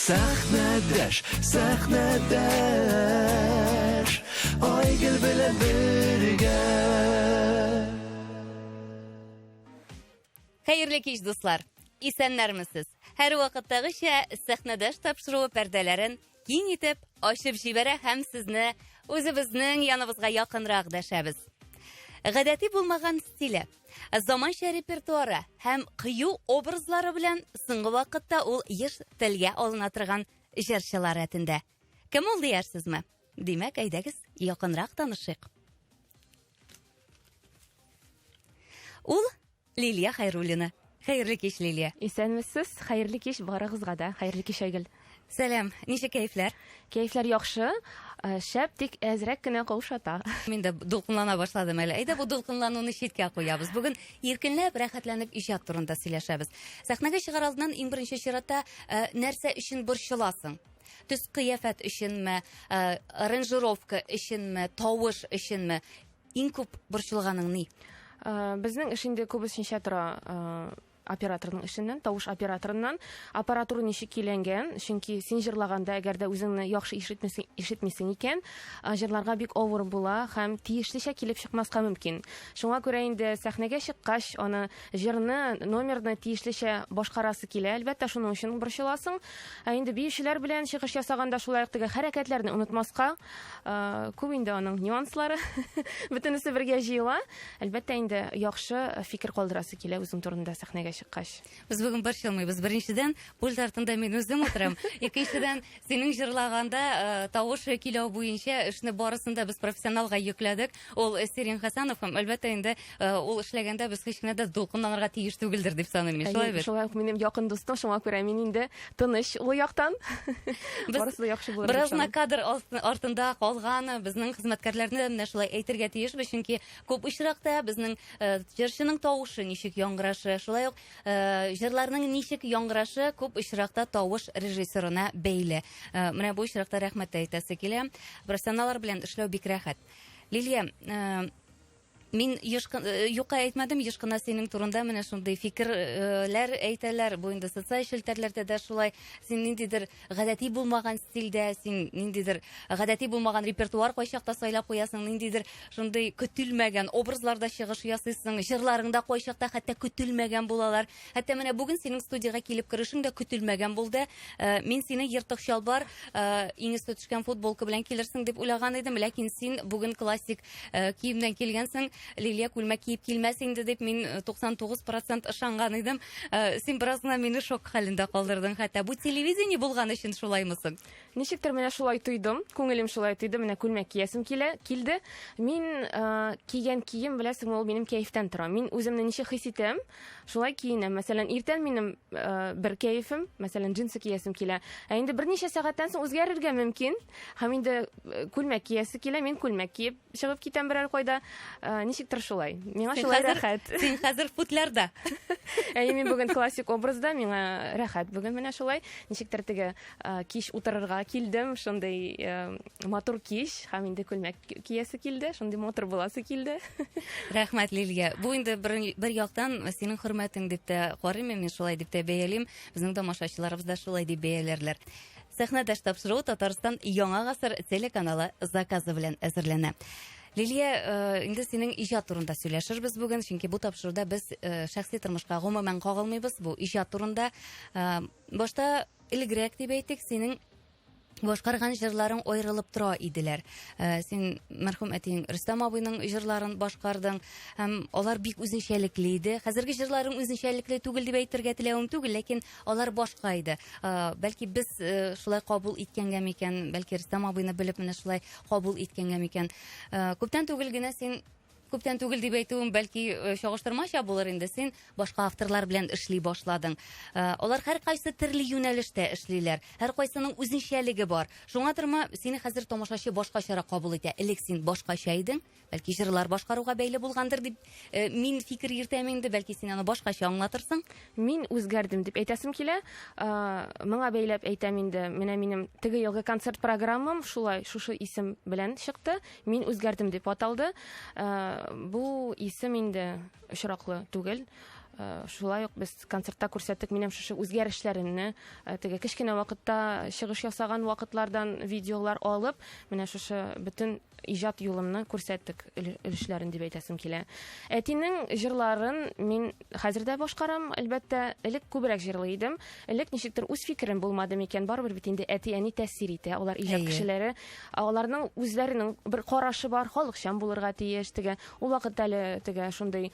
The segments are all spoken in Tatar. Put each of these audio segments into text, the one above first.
Сәхнәдәш, сәхнәдәш, Айгөл белән бергә. Хәерле кич, дуслар! Исәннәрмесез? Һәр вакыттагыча сәхнәдәш тапшыруы пәрдәләрен киң итеп ачып җибәрә һәм сезне үзебезнең яныбызга якынрак дәшәбез. Гадәти булмаган стиле, заманча репертуары һәм кыю образлары белән соңгы вакытта ул еш телгә алына торган җырчылар рәтендә. Кем ул диярсезме? Димәк, әйдәгез, якынрак танышыйк. Ул Лилия Хәйруллина. Хәерле кич, Лилия. Исәнмесез, хәерле кич барыгызга да. Хәерле кич, Айгөл. Сәлам, ничек кәефләр? Кәефләр яхшы, э, шәп, тик әзрәк кенә каушата. Мин дә дулкынлана башладым әле. Әйдә бу дулкынлануны читкә куябыз. Бүген иркенләп, рәхәтләнеп иҗат турында сөйләшәбез. Сәхнәгә чыгар алдыннан иң беренче чиратта э, нәрсә өчен борчыласың? Төс кыяфәт өченме, э, аранжировка өченме, тавыш өченме? Иң күп борчылганың ни? Э, безнең эш инде күбесенчә тора э, операторның эшеннән, тавыш операторыннан. Аппаратура ничек көйләнгән, чөнки син җырлаганда, әгәр дә үзеңне яхшы ишетмисең, ишетмисең икән, э, җырларга бик авыр була һәм тиешлечә килеп чыкмаска мөмкин. Шуңа күрә инде сәхнәгә чыккач, аны җырны, номерны тиешлечә башкарасы килә, әлбәттә, шуның өчен борчыласың. Ә инде биючеләр белән чыгыш ясаганда шулай ук теге хәрәкәтләрне онытмаска, Күп инде аның нюанслары. Бөтенесе бергә җыела. Әлбәттә инде яхшы фикер калдырасы килә үзең турында сәхнәгә чыккач. Без бүген борчылмыйбыз. Беренчедән, пульт артында мин үзем утырам. Икенчедән, синең җырлаганда тавыш көйләү буенча эшне барысын да без профессионалга йөкләдек. Ул Сирин Хәсәнов һәм әлбәттә инде ул эшләгәндә без һич кенә дә дулкынланырга тиеш түгелдер дип саныйм мин. Шулай бит? Шулай ук минем якын дустым, шуңа күрә мин инде тыныч ул яктан. Барысы да яхшы булыр. Бераз гына кадр артында калган безнең хезмәткәрләрне дә менә шулай әйтергә тиешбез, чөнки күп очракта безнең э, җырчының тавышы ничек яңгырашы, шулай ук э, җырларның ничек яңгырашы күп очракта тавыш режиссерына бәйле. Э, менә бу очракта рәхмәт тә әйтәсе килә. Профессионаллар белән эшләү бик рәхәт. Лилия, Мин еш э, юкка әйтмәдем, еш кына синең турында менә шундый фикерләр әйтәләр. Бу инде социаль челтәрләрдә дә шулай. Син ниндидер гадәти булмаган стильдә, син ниндидер гадәти булмаган репертуар кайчакта сайлап куясың, ниндидер шундый көтелмәгән образларда чыгыш ясыйсың, җырларың да кайчакта хәтта көтелмәгән булалар. Хәтта менә бүген синең студиягә килеп керешең дә көтелмәгән булды. Э, мин сине ертык чалбар, э, иң өсте төшкән футболка белән килерсең дип уйлаган идем, ләкин син бүген классик э, киемнән килгәнсең. Лилия күлмәк киеп килмәс инде дип мин 99% ышанган идем. Син бераз гына мине шок хәлендә калдырдың хәтта. Бу телевидение булган өчен шулаймы соң? Ничектер менә шулай тойдым, күңелем шулай тойды, менә күлмәк киясем килә, килде. Мин э, кигән кием, беләсеңме, ул минем кәефтән тора. Мин үземне ничек хис итәм, шулай киенәм. Мәсәлән, иртән минем э, бер кәефем, мәсәлән, джинсы киясем килә. Ә инде берничә сәгатьтән соң үзгәрергә мөмкин. Һәм инде э, күлмәк киясе килә, мин күлмәк киеп чыгып китәм берәр кайда. Э, ничектер шулай. Миңа шулай рәхәт. Син хәзер футлярда. Әйе, мин бүген классик образда, миңа рәхәт бүген менә шулай. Ничектер теге э, кич утырырга килдем, шундый э, матур кич һәм инде күлмәк киясе килде, шундый матур буласы килде. Рәхмәт, Лилия. Бу инде бер, бер яктан синең хөрмәтең дип тә карыйм мин, шулай дип тә бәялим. Безнең тамашачыларыбыз да шулай дип бәяләрләр. Сәхнәдәш тапшыруы Татарстан Яңа гасыр телеканалы заказы белән әзерләнә. Лилия, э, инде синең иҗат турында сөйләшербез бүген, чөнки бу тапшыруда без э, шәхси тормышка гомумән кагылмыйбыз, бу иҗат турында. Э, башта элегрәк дип әйтик, синең башкарган җырларың аерылып тора иделәр. Э, син мәрхүм әтиең Рөстәм абыйның җырларын башкардың һәм алар бик үзенчәлекле иде. Хәзерге җырларың үзенчәлекле түгел дип әйтергә теләвем түгел, ләкин алар башка иде. Э, бәлки без э, шулай кабул иткәнгә микән, бәлки Рөстәм абыйны белеп менә шулай кабул иткәнгә микән. Күптән түгел генә син Күптән түгел дип әйтүем бәлки э, чагыштырмача булыр инде. Син башка авторлар белән эшли башладың. Э, алар һәркайсы төрле юнәлештә эшлиләр. Һәркайсының үзенчәлеге бар. Шуңадырмы сине хәзер тамашачы башкачарак кабул итә. Элек син башкача идең, бәлки җырлар башкаруга бәйле булгандыр дип э, мин фикер йөртәм инде, бәлки син аны башкача аңлатырсың. Мин үзгәрдем дип әйтәсем килә. Моңа бәйләп әйтәм инде, менә минем теге елгы концерт программам шулай шушы исем белән чыкты. Мин үзгәрдем дип аталды. Э, бу исем инде очраклы түгел. Шулай ук без концертта күрсәттек минем шушы үзгәрешләремне, теге кечкенә вакытта чыгыш ясаган вакытлардан видеолар алып, менә шушы бөтен иҗат юлымны күрсәттек өлешләрен дип әйтәсем килә. Әтинең җырларын мин хәзер дә башкарам, әлбәттә, элек күбрәк җырлый идем. Элек ничектер үз фикерем булмады микән, барыбер бит инде әти-әни тәэсир итә, алар иҗат кешеләре, аларның үзләренең бер карашы бар, халыкчан булырга тиеш, теге ул вакытта әле теге шундый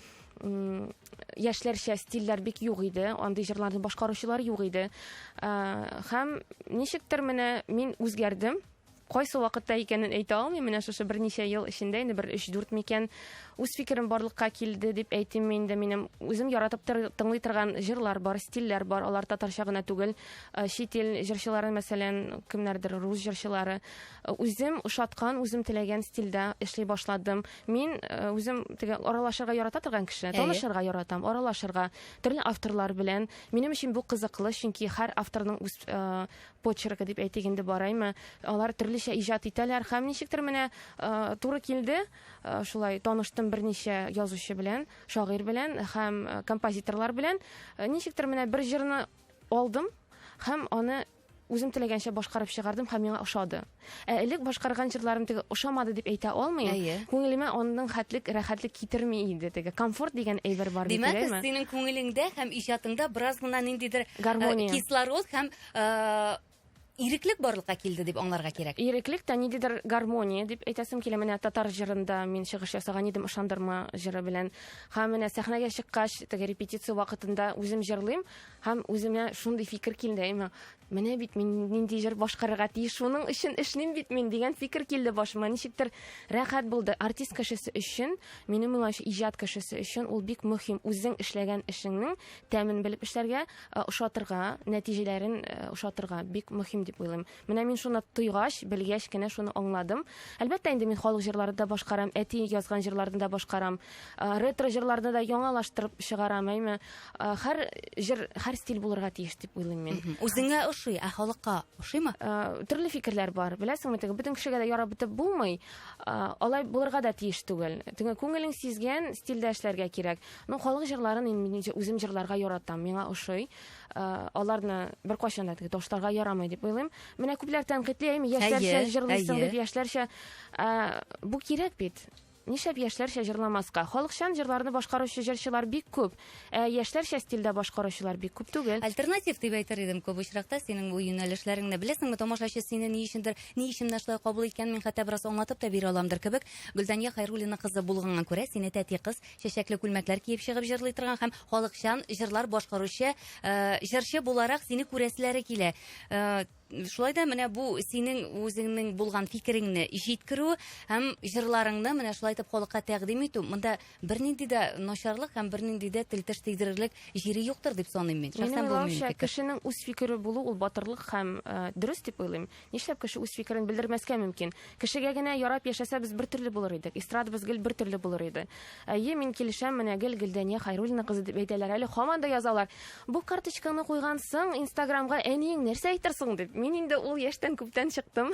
яшьләрчә стильләр бик юк иде, андый җырларны башкаручылар юк иде. Һәм ничектер менә мин үзгәрдем. Кайсы вакытта икәнен әйтә алмыйм, менә шушы берничә ел эчендә, инде бер 3-4 микән, үз фикерем барлыкка килде дип әйтим инде. Минем үзем яратып тыңлый торган җырлар бар, стильләр бар, алар татарча гына түгел, чит ил җырчылары, мәсәлән, кемнәрдер, рус җырчылары. Үзем ошаткан, үзем теләгән стильдә эшли башладым. Мин үзем теге аралашырга ярата торган кеше, танышырга яратам, аралашырга төрле авторлар белән. Минем өчен бу кызыклы, чөнки һәр авторның үз почеркы дип әйтик инде бар, әйме. Алар төрлечә иҗат итәләр һәм ничектер менә туры килде, шулай таныштым берничә язучы белән, шагыйрь белән һәм композиторлар белән. Ничектер менә бер җырны алдым һәм аны үзем теләгәнчә башкарып чыгардым һәм миңа ошады. Ә элек башкарган җырларым теге ошамады дип әйтә алмыйм. Әйе. Күңелемә аның хәтлек рәхәтлек китерми иде теге. Комфорт дигән әйбер бар бит, Димәк, әйеме? синең күңелеңдә һәм иҗатыңда бераз гына ниндидер Гармония. кислород һәм иреклек барлыкка килде дип аңларга кирәк. Иреклек тә ниндидер гармония дип әйтәсем килә. Менә татар җырында мин чыгыш ясаган идем Ышандырма җыры белән. Һәм менә сәхнәгә чыккач, теге репетиция вакытында үзем җырлыйм һәм үземә шундый фикер килде, әйме, менә бит мин нинди җыр башкарырга тиеш, шуның өчен эшлим бит мин дигән фикер килде башыма. Ничектер рәхәт булды. Артист кешесе өчен, минем уйлавымча, иҗат кешесе өчен ул бик мөһим. Үзең эшләгән эшеңнең тәмен белеп эшләргә, ошатырга, нәтиҗәләрен ошатырга бик мөһим дип уйлыйм. Менә мин шуны тойгач, белгәч кенә шуны аңладым. Әлбәттә инде мин халык җырларын да башкарам, әти язган җырларны да башкарам, ретро җырларны да яңалаштырып чыгарам, әйме. Һәр җыр, һәр стиль булырга тиеш дип уйлыйм мин. Үзеңә ошый, ә халыкка ошыймы? Төрле фикерләр бар. Беләсеңме, теге бөтен кешегә дә ярап бетеп булмый. Алай булырга да тиеш түгел. Теге күңелең сизгән стильдә эшләргә кирәк. Ну, халык җырларын инде мин үзем җырларга яратам, миңа ошый. Аларны беркайчан да теге ташларга ярамый дип уйлыйм. Менә күпләр тәнкыйтьли, әйме, яшьләрчә җырлыйсың дип, яшьләрчә. Бу кирәк бит. Нишләп яшьләрчә җырламаска? Халыкчан җырларны башкаручы җырчылар бик күп. Ә яшьләрчә стильдә башкаручылар бик күп түгел. Альтернатив дип әйтер идем күп очракта синең бу юнәлешләреңне. Беләсеңме, тамашачы сине ни өчендер, ни өчен менә шулай кабул иткән, мин хәтта бераз аңлатып та бирә аламдыр кебек. Гөлдания Хәйруллина кызы булганга күрә, сине тәти кыз, чәчәкле күлмәкләр киеп чыгып җырлый торган һәм халыкчан җырлар башкаручы җырчы буларак сине күрәселәре килә. Шулай да менә бу синең үзеңнең булган фикереңне җиткерү һәм җырларыңны менә шулай итеп халыкка тәкъдим итү, монда бернинди дә начарлык һәм бернинди дә тел-теш тидерерлек җире юктыр дип саныйм мин. Минем Шәхсән бу минем уйлавымча, фикер. кешенең үз фикере булу ул батырлык һәм дөрес дип уйлыйм. Нишләп кеше үз фикерен белдермәскә мөмкин? Кешегә генә ярап яшәсә, без бер төрле булыр идек. Эстрадабыз гел бер төрле булыр иде. Әйе, мин килешәм, менә гел Гөлдания Хәйруллина кызы дип әйтәләр. Әле һаман да язалар. Бу карточканы куйгансың Инстаграмга, әниең нәрсә әйтер соң дип. Мин инде ул яшьтән күптән чыктым.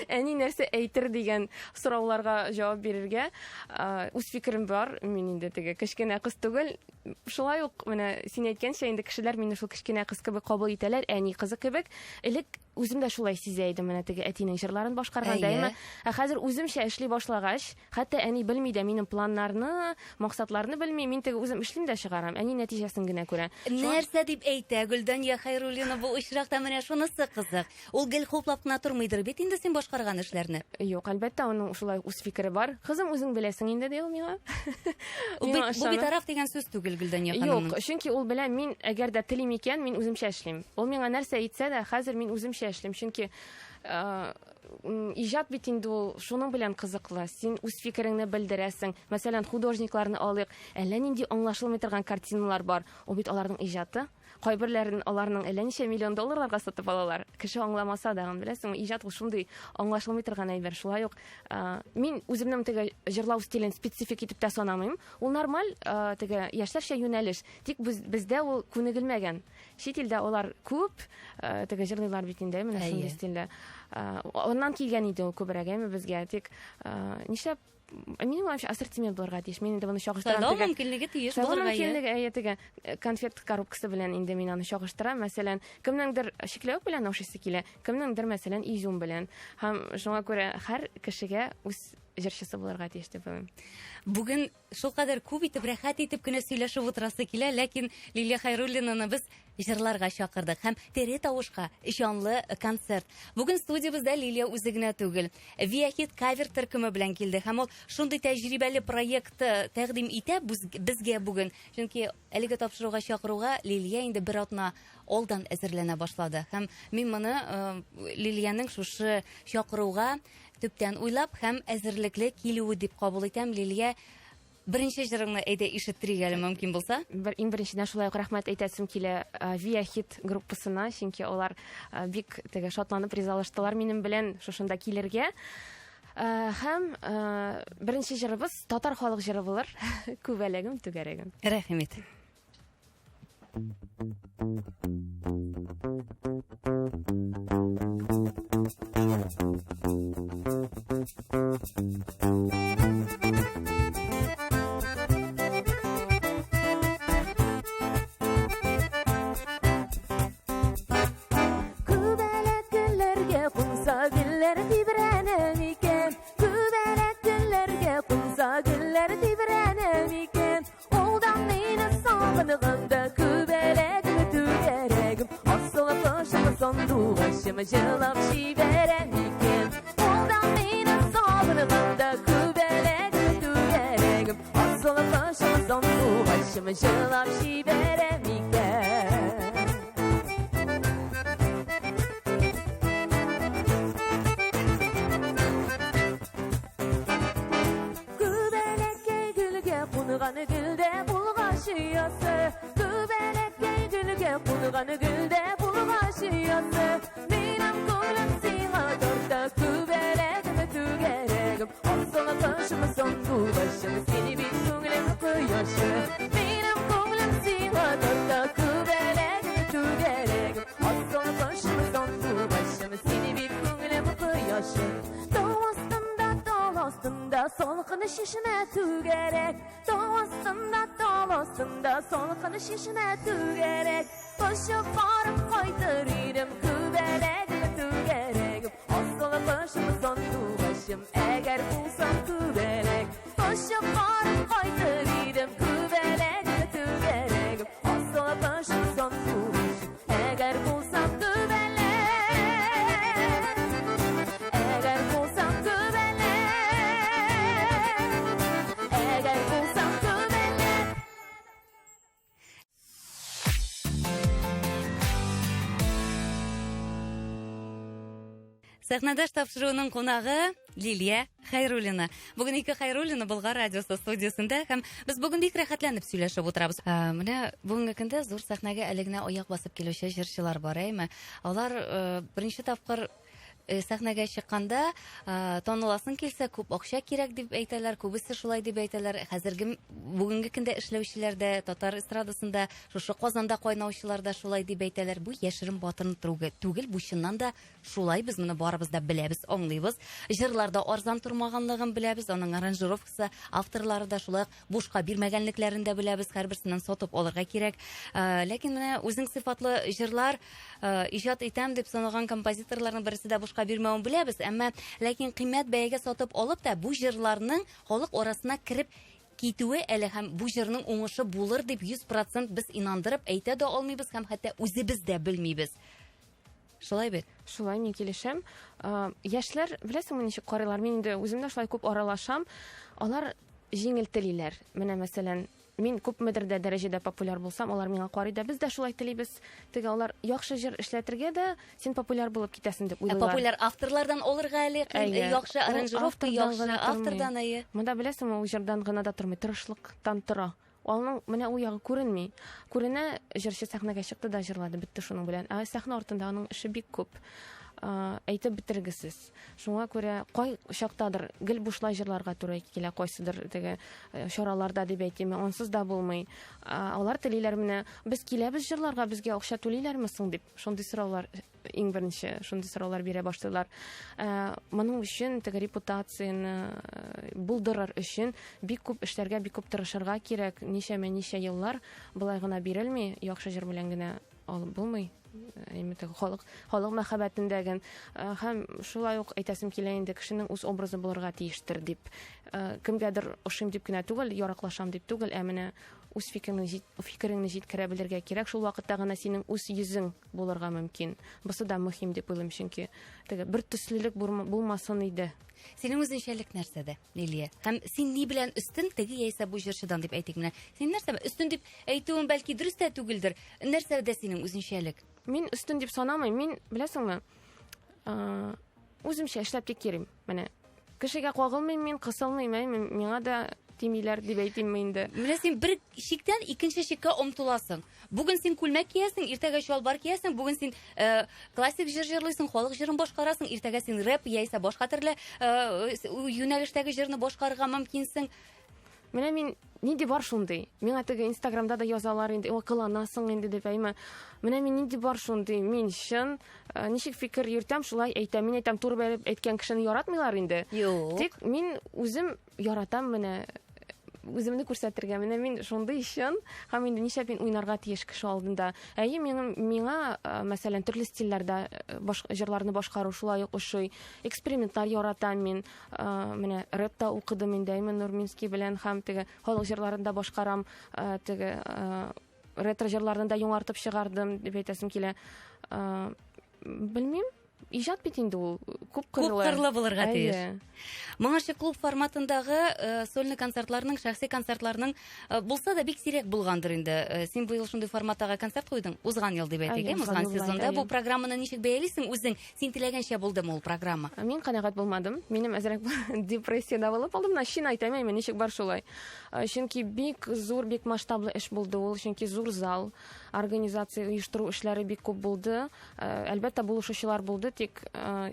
Әни нәрсә әйтер дигән сорауларга җавап бирергә. Үз фикерем бар. Мин инде теге кечкенә кыз түгел. Шулай ук менә син әйткәнчә инде кешеләр мине шул кечкенә кыз кебек кабул итәләр, әни кызы кебек. Элек үзем дә шулай сизә идем, менә теге әтинең җырларын башкарганда, әйме? Ә хәзер үземчә эшли башлагач, хәтта әни белми дә минем планнарны, максатларны белми, мин теге үзем эшлим дә чыгарам, әни нәтиҗәсен генә күрә. Нәрсә дип әйтә Гөлдания Хәйруллина бу очракта, менә шунысы кызык. Ул гел хуплап кына тормыйдыр бит инде син башкарган эшләрне. Юк, әлбәттә, аның шулай үз фикере бар. Кызым, үзең беләсең инде, ди ул миңа. Бу битараф дигән сүз түгел Гөлдания ханымның. Юк, чөнки ул белә, мин әгәр дә телим икән, мин үземчә эшлим. Ул миңа нәрсә әйтсә дә, хәзер мин үземчә эшлим, чөнки иҗат бит инде ул шуның белән кызыклы. Син үз фикереңне белдерәсең. Мәсәлән, художникларны алыйк. Әллә нинди аңлашылмый торган картиналар бар. Ул бит аларның иҗаты. Кайберләрен аларның әллә ничә миллион долларларга сатып алалар. Кеше аңламаса да, беләсеңме, иҗат ул шундый аңлашылмый торган әйбер. Шулай ук, мин үземнең теге җырлау стилен специфик итеп тә санамыйм. Ул нормаль, теге яшьләрчә юнәлеш. Тик бездә ул күнегелмәгән. Чит илдә алар күп, теге җырлыйлар бит инде, менә шундый стильдә. Аннан килгән иде ул күбрәк, әйме безгә. Тик нишләп Минем уйлавымча, ассортимент булырга тиеш. Мин инде моны чагыштырам. Сайлау мөмкинлеге тиеш булырга. Сайлау мөмкинлеге, әйе, теге конфет коробкасы белән инде мин аны чагыштырам. Мәсәлән, кемнеңдер чикләвек белән ашыйсы килә, кемнеңдер, мәсәлән, изюм белән. Һәм шуңа күрә һәр кешегә үз җырчысы булырга тиеш дип уйлыйм. Бүген шулкадәр күп итеп, рәхәт итеп кенә сөйләшеп утырасы килә, ләкин Лилия Хәйруллинаны без җырларга чакырдык һәм тере тавышка җанлы концерт. Бүген студиябездә Лилия үзе генә түгел, Виахит кавер төркеме белән килде һәм ул шундый тәҗрибәле проект э, тәкъдим итә безгә бүген. Чөнки әлеге тапшыруга чакыруга Лилия инде бер атна алдан әзерләнә башлады. Һәм мин моны э, Лилиянең шушы чакыруга төптән уйлап һәм әзерлекле килүе дип кабул итәм. Лилия, Беренче җырыңны әйдә ишеттерик әле мөмкин булса. Бер, иң беренчедән шулай ук рәхмәт әйтәсем килә Виа Хит группасына, чөнки алар бик теге шатланып ризалаштылар минем белән шушында килергә. Һәм беренче җырыбыз татар халык җыры булыр. Күбәләгем түгәрәгем. Рәхим ит. Күбәләк гөлләргә кунса гөлләр тибрәнә микән? Күбәләк гөлләргә кунса гөлләр тибрәнә микән? Улдан мине сагынганда күбәләгем түгәрәгем Асылып очып сандугачым җылап җибәрә микән? Улдан мине сагынганда күбәләгем түгәрәгем Асылып очып сандугачым җылап җибәрә микән? Күбәләккәй гөлгә кунган гөлдә булгач оясы. Күбәләккәй гөлгә кунган гөлдә булгач оясы. Минем күңелем сиңа тарта, күбәләгем түгәрәгем. Асыл кошым, сандугачым, сине бит күңелем кояшы. Минем күңелем сиңа тарта, күбәләгем түгәрәгем. Асыл кошым, сандугачым, сине бит күңелем кояшы. Тау астында, тал астында, салкын чишмә түгәрәк. Тау астында, тал астында, салкын чишмә түгәрәк. Очып барып кайтыр идем, күбәләгем, түгәрәгем. Асыл кошым, сандугачым, әгәр булсам күбәләк. Очып барып кайтыр идем, күбәләгем, түгәрәгем. Асыл кошым, сандугачым, әгәр булсам күбәләк. Әгәр булсам күбәләк. Әгәр булсам күбәләк. Сәхнәдәш тапшыруының кунагы Лилия Хәйруллина. Бүген ике Хәйруллина Болгар радиосы студиясендә һәм без бүген бик рәхәтләнеп сөйләшеп утырабыз. Ә, менә бүгенге көндә зур сәхнәгә әле генә аяк басып килүче җырчылар бар, әйме? Алар э, беренче тапкыр э, сәхнәгә чыкканда э, таныласың килсә, күп акча кирәк дип әйтәләр, күбесе шулай дип әйтәләр. Хәзерге бүгенге көндә эшләүчеләр дә, татар эстрадасында, шушы Казанда кайнаучылар да шулай дип әйтәләр. Бу яшерен батырын түгел, бу чыннан да Шулай без моны барыбыз да беләбез, аңлыйбыз. Җырлар да арзан тормаганлыгын беләбез, аның аранжировкасы, авторлары да шулай ук бушка бирмәгәнлекләрен дә беләбез, һәрберсеннән сатып алырга кирәк. Э, ләкин менә үзең сыйфатлы җырлар э, иҗат итәм дип санаган композиторларның берсе дә бушка бирмәвен беләбез, әмма ләкин кыйммәт бәягә сатып алып та бу җырларның халык арасына кереп китүе әле һәм бу җырның уңышы булыр дип 100% без инандырып әйтә дә алмыйбыз һәм хәтта үзебез дә белмибез. Шулай бит? Шулай, мин килешәм. Яшьләр, беләсеңме, ничек карыйлар? Мин инде үзем дә шулай күп аралашам. Алар җиңел телиләр. Менә, мәсәлән, мин күпмедер дә дәрәҗәдә популяр булсам, алар миңа карый да, без дә шулай телибез. Теге алар яхшы җыр эшләтергә дә син популяр булып китәсең дип Ә уйлыйлар. популяр авторлардан алырга әле Әйе. яхшы Ул аранжировка, автордан яхшы гына тормый. автордан, әйе. Монда беләсеңме, ул җырдан гына да тормый, тырышлыктан тора. Аның менә ул ягы күренми. Күренә, җырчы сәхнәгә чыкты да җырлады, бетте шуның белән. Ә сәхнә артында аның эше бик күп. Әйтеп бетергесез. Шуңа күрә кай чактадыр гел бушлай җырларга туры килә, кайсыдыр теге чараларда дип әйтим, ансыз да булмый. Алар телиләр менә, без киләбез җырларга, безгә акча түлиләрме соң дип, шундый сораулар иң беренче шундый сораулар бирә башлыйлар. Моның өчен теге репутацияне булдырыр өчен бик күп эшләргә, бик күп тырышырга кирәк. Ничәмә-ничә еллар болай гына бирелми, яхшы җыр белән генә алып булмый. Әйме халык, халык мәхәббәтендәген һәм шулай ук әйтәсем килә инде, кешенең үз образы булырга тиештер дип. Кемгәдер ошыйм дип кенә түгел, яраклашам дип түгел, ә менә үз фикереңне җиткерә белергә кирәк. Шул вакытта гына синең үз йөзең булырга мөмкин. Бусы да мөһим дип уйлыйм, чөнки теге бер төслелек булмасын иде. Синең үзенчәлек нәрсәдә, Лилия? Һәм син ни белән өстен теге яисә бу җырчыдан дип әйтик менә. Син нәрсә өстен дип әйтүең бәлки дөрес тә түгелдер. Нәрсәдә синең үзенчәлек? Мин өстен дип санамыйм. Мин, беләсеңме, үземчә эшләп тик йөрим. Менә кешегә кагылмыйм мин, кысылмыйм, миңа да тимиләр дип әйтимме инде. Менә син бер чиктән икенче чиккә омтыласың. Бүген син күлмәк киясең, иртәгә чалбар киясең, бүген син классик җыр җырлыйсың, халык җырын башкарасың, иртәгә син рэп яисә башка төрле юнәлештәге җырны башкарырга мөмкинсең. Менә мин нинди бар шундый. Миңа теге Инстаграмда да язалар инде, о, кыланасың инде дип, әйме. Менә мин нинди бар шундый. Мин чын, ничек фикер йөртәм, шулай әйтәм. Мин әйтәм, туры бәреп әйткән кешене яратмыйлар инде. Юк. Тик мин үзем яратам менә үземне күрсәтергә. Менә мин шундый чын, һәм инде нишләп мин уйнарга тиеш кеше алдында. Әйе, миңа, мәсәлән, төрле стильләрдә җырларны башкару шулай ук ошый. Экспериментлар яратам мин. Менә рэп та укыдым инде, әйме, Нурминский белән һәм теге халык җырларын да башкарам, теге ретро җырларны да яңартып чыгардым дип әйтәсем килә. Белмим, иҗат бит инде ул күп кырлы. Күп кырлы булырга тиеш. Моңарчы клуб форматындагы сольный концертларның, шәхси концертларның булса да бик сирәк булгандыр инде. Син быел шундый форматтагы концерт куйдың, узган ел дип әйтик, узган сезонда. Бу программаны ничек бәялисең үзең? Син теләгәнчә булдымы ул программа? Мин канәгать булмадым. Минем әзрәк депрессиядә булып алдым. Менә чын әйтәм, әйме, ничек бар шулай. Чөнки бик зур, бик масштаблы эш булды ул, чөнки зур зал, организация оештыру эшләре бик күп булды. Әлбәттә, булышучылар булды, тик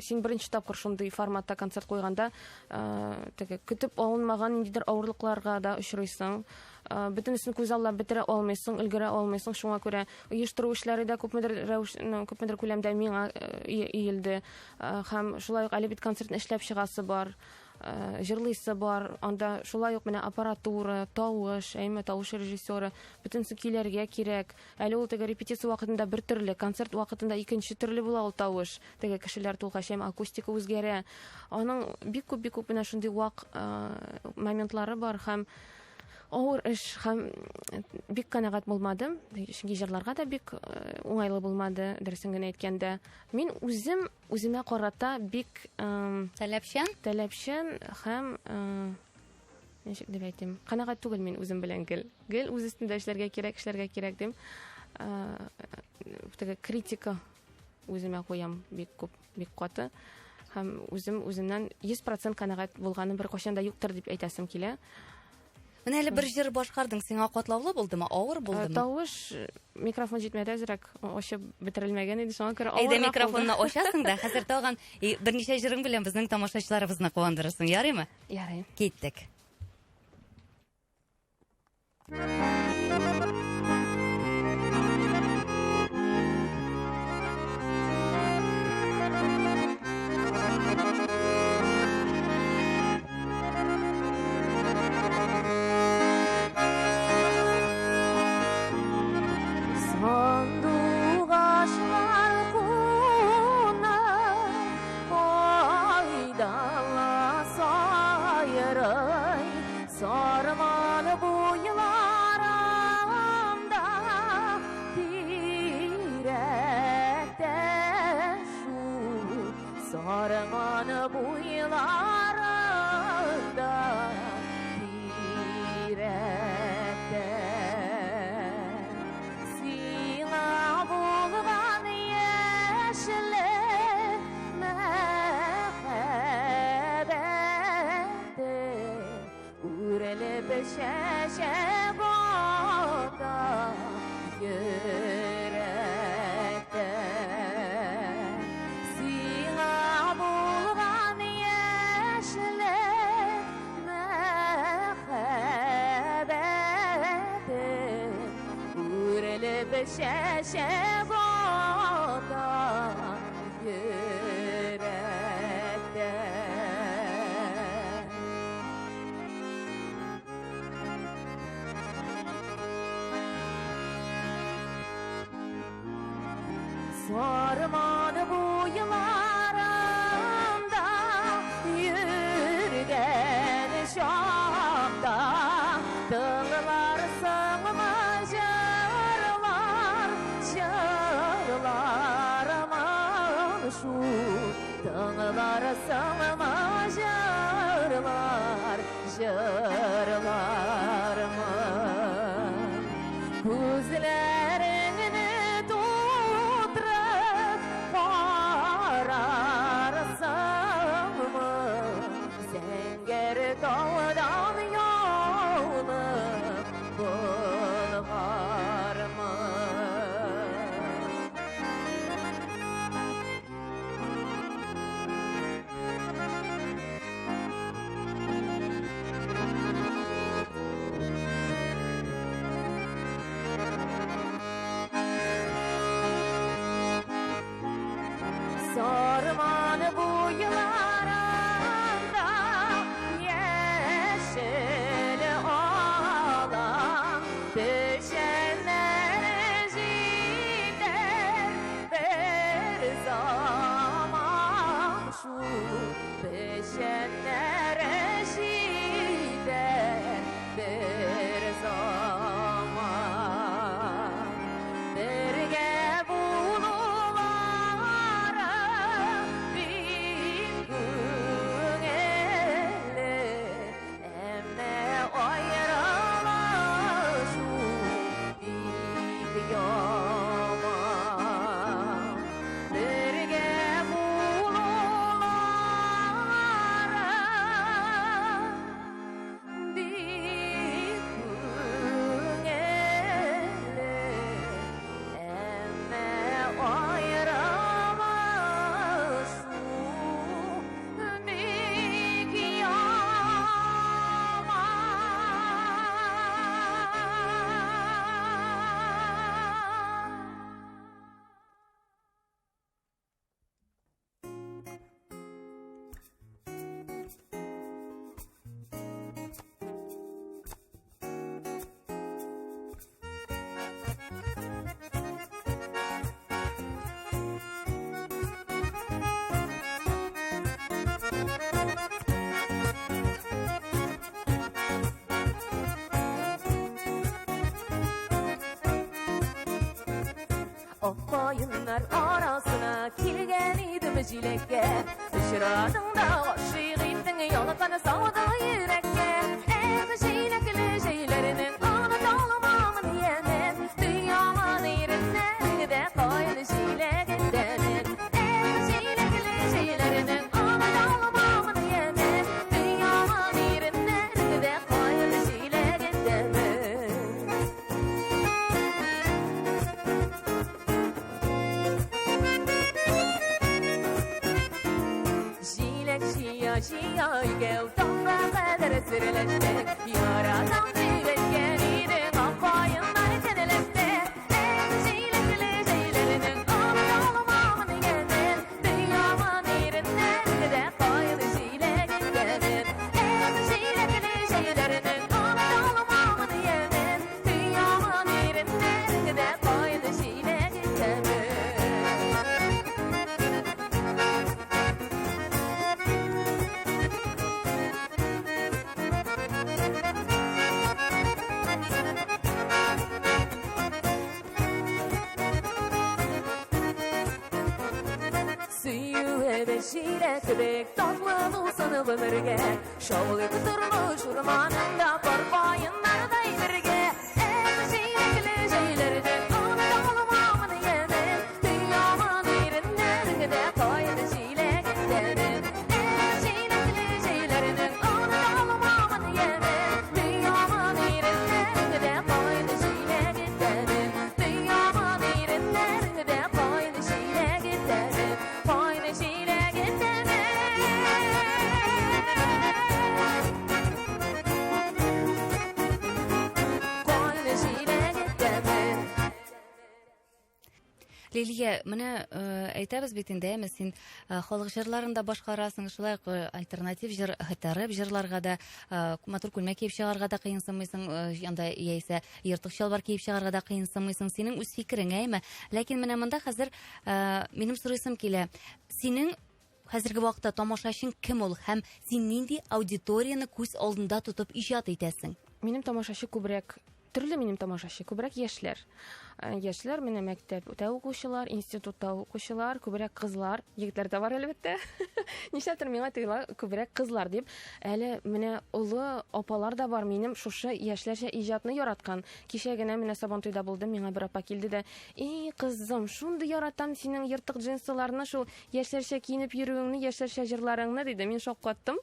син беренче тапкыр шундый форматта концерт куйганда, теге көтеп алынмаган ниндидер авырлыкларга да очрыйсың. Бөтенесен күз аллап бетерә алмыйсың, өлгерә алмыйсың. Шуңа күрә оештыру эшләре дә күпмедер рәвеш, күпмедер күләмдә миңа иелде. Һәм шулай ук әле бит концертны эшләп чыгасы бар, җырлыйсы бар. Анда шулай ук менә аппаратура, тавыш, әйме, тавыш режиссеры, бөтенесе көйләргә кирәк. Әле ул теге репетиция вакытында бер төрле, концерт вакытында икенче төрле була ул тавыш. Теге кешеләр тулгач, әйме, акустика үзгәрә. Аның бик күп, бик күп менә шундый вак моментлары бар һәм авыр эш, һәм бик канәгать булмадым. Чөнки җырларга да бик уңайлы булмады, дөресен генә әйткәндә. Мин үзем үземә карата бик таләпчән, таләпчән һәм ничек дип әйтим, канәгать түгел мин үзем белән гел. Гел үз өстендә эшләргә кирәк, эшләргә кирәк дим. Теге критика үземә куям бик күп, бик каты. Һәм үзем үземнән 100% канәгать булганым бер кайчан да юктыр дип әйтәсем килә. Менә әле бер җыр башкардың, сиңа катлаулы булдымы, авыр булдымы? Тавыш, микрофон җитмәде әзрәк, ачып бетерелмәгән иде, шуңа күрә Әйдә, авыррак булды. Микрофонны ачасың да, хәзер тагын берничә җырың белән безнең тамашачыларыбызны куандырырсың, ярыймы? Ярый. Киттек. Yürekte. чәчәк ата йөрәктә. Сарман буйларында йөргән чакта тыңларсыңмы җырлар, җырларымын шул, тыңларсыңмы җырлар, җырларымын. Күзләреңне тутырып карарсыңмы, зәңгәр таудан яулык болгармы? Сарман буйларында яшел алан, печәннәр җитәр бер заман шул, печәннәр җитәр бер заман. Бергә булулары бик күңелле, әмма аерылышу бик яман. Бергә булулары бик күңелле, әмма аерылышу бик яман. Ак каеннар арасына килгән идем җиләккә. Очрадың да гашыйк иттең, ялкын салдың йөрәккә. Эх, җиләкле җәйләрнең оныта алмамын ямен. Дөньямын иреннәреңдә каен җиләгендә мин. Эх, җиләкле җәйләрнең оныта алмамын ямен. Дөньямын иреннәреңдә каен җиләгендә мин. Җиләк җыя җыя икәү таңга кадәр серләштек. Яратам дип әйткән идең, ак каеннар тәнләште. Эх, җиләкле җәйләрнең оныта алмамын икәнен. Дөньямын иреннәреңдә каен җиләгендә мин. Эх, җиләкле җәйләрнең оныта алмамын икәнен. Дөньямын иреннәреңдә каен җиләгендә мин. Сөюе җиләк кебек татлы булсын гомергә. Шаулый тормыш урманында пар каеннардай бергә. Эх, җиләкле җәйләрнең оныта алмамын ямен. Дөньямын иреннәреңдә каен җиләгендә мин. Эх, җиләкле җәйләрнең оныта алмамын ямен. Дөньямын иреннәреңдә каен җиләгендә мин. Дөньямын иреннәреңдә каен җиләгендә мин. Каен җиләгендә мин. Каен җиләгендә мин. Лилия, менә э, әйтәбез бит инде, әмма син э, халык җырларын да башкарасың, шулай ук э, альтернатив җыр, хәтта рэп җырларга да, матур күлмәк киеп чыгарга да кыенсынмыйсың, анда яисә ертык чалбар киеп чыгарга да кыенсынмыйсың. Синең үз фикерең, әйме? Ләкин менә монда хәзер минем сорыйсым килә. Синең хәзерге вакытта тамашачың кем ул һәм син нинди аудиторияне күз алдында тотып иҗат итәсең? Минем тамашачы күбрәк төрле минем тамашачы, күбрәк яшьләр. Э, яшьләр менә мәктәптә укучылар, институтта укучылар, күбрәк кызлар, егетләр дә бар әлбәттә. Нишләптер миңа тоела күбрәк кызлар дип. Әле менә олы апалар да бар минем шушы яшьләрчә иҗатны яраткан. Кичә генә менә Сабантуйда булдым, миңа бер апа килде дә, "И, кызым, шундый яратам синең ертык джинсыларны, шул яшьләрчә киенеп йөрүеңне, яшьләрчә җырларыңны", диде. Мин шаккаттым.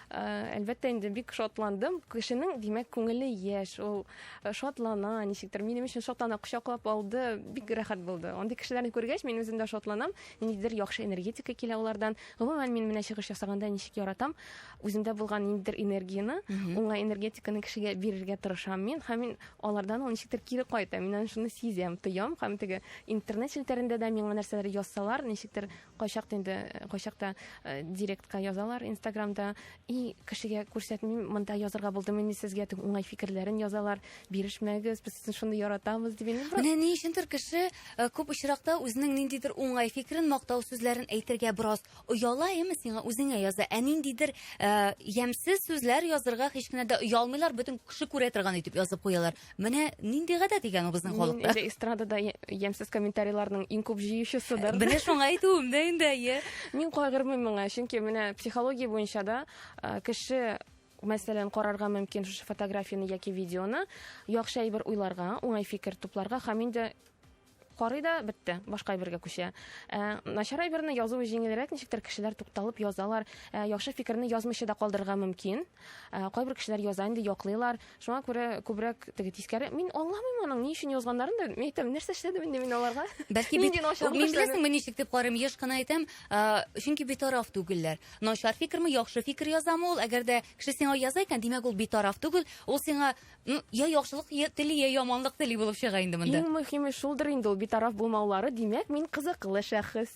Э, әлбәттә инде бик шатландым. Кешенең, димәк, күңеле яшь, ул э, шатлана, ничектер минем өчен шатлана, кочаклап алды, бик рәхәт булды. Андый кешеләрне күргәч, мин үзем дә шатланам, ниндидер яхшы энергетика килә алардан. Гомумән, мин менә чыгыш ясаганда ничек яратам, үземдә булган ниндидер энергияне, уңай энергетиканы кешегә бирергә тырышам мин, һәм мин алардан ул ничектер кире кайта. Мин аны шуны сизәм, тоям, һәм теге интернет челтәрендә дә миңа нәрсәләр язсалар, ничектер кайчакта инде э, кайчакта э, директка язалар инстаграмда и кешегә күрсәтмим монда язырга булдым инде сезгә теге уңай фикерләрен язалар бирешмәгез без сезне шундый яратабыз дип инде менә ни өчендер кеше э, күп очракта үзенең ниндидер уңай фикерен мактау сүзләрен әйтергә бераз ояла әйеме сиңа үзеңә яза ә ниндидер ямьсез сүзләр язырга һич кенә дә оялмыйлар бөтен кеше күрә торган итеп язып куялар Менә нинди гадәт икән ул безнең халыкта. Инде эстрадада ямьсез комментарийларның иң күп җыючысыдыр. Менә шуңа әйтүем дә инде, әйе. Мин кайгырмыйм моңа, чөнки менә психология буенча да кеше мәсәлән, карарга мөмкин шушы фотографияне яки видеоны, яхшы әйбер уйларга, уңай фикер тупларга һәм инде карый да бетте, башка әйбергә күчә. Ә, начар әйберне язуы җиңелрәк, ничектер кешеләр тукталып язалар. Ә, яхшы фикерне язмыйча да калдырырга мөмкин. Ә, кайбер кешеләр яза инде, яклыйлар. Шуңа күрә күбрәк теге тискәре. Мин аңламыйм аның ни өчен язганнарын да. Мин әйтәм, нәрсә эшләдем инде мин аларга? Бәлки бит, мин беләсеңме ничек дип карыйм, еш кына әйтәм, чөнки битараф түгелләр. Начар фикерме, яхшы фикер язамы ул? Әгәр дә кеше сиңа яза икән, димәк ул битараф түгел, ул сиңа Ну, я яхшылык тели, я яманлык тели булып чыга инде монда. Иң мөһиме шулдыр инде ул битараф булмаулары, димәк, мин кызыклы шәхес.